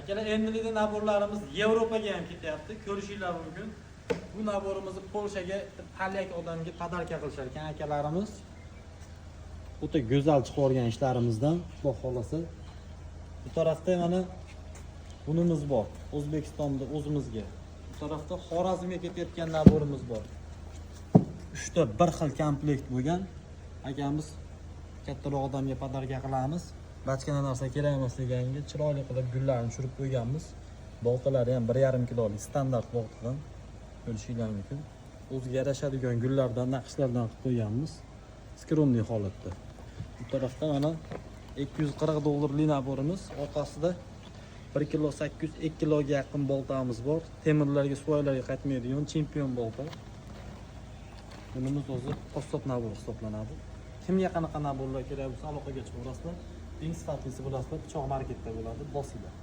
Akalar, endilikda набор larimiz Yevropaga ham ketyapti. Ko'rishinglar mumkin. Bu набор imizni Polshaga polyak odamga подарка qilishar ekan akalarimiz. O'ta go'zal chiqib olgan ishlarimizdan, Xudo xohlasa. Bu tarafda mana bunimiz bor. O'zbekistonda o'zimizga. Bu tarafda Xorazmga ketayotgan набор imiz bor. Uchta bir xil komplekt bo'lgan. Akamiz kattaroq odamga подарка qilamiz. Bachkana narsa kerak emas deganga chiroyli qilib gullarni tushirib qo'yganmiz. Boltalari ham 1,5 kilolik standart boltadan, ko'rishinglar mumkin. O'ziga yarashadigan gullardan, naqshlardan qilib qo'yganmiz. Скромный holatda. Bu tarafda mana 240 dollarlik набор imiz, orqasida 1 kilo 800, 2 kiloga yaqin boltamiz bor. Temirlarga, suvaylarga qaytmaydigan chempion bolta. Bunimiz o'zi qassob набор hisoblanadi. Kimga qanaqa набор lar kerak bo'lsa, aloqaga chiqaverasizlar. Eng sifatlisi, bilasizlar, Pichoq marketda bo'ladi, bosinglar.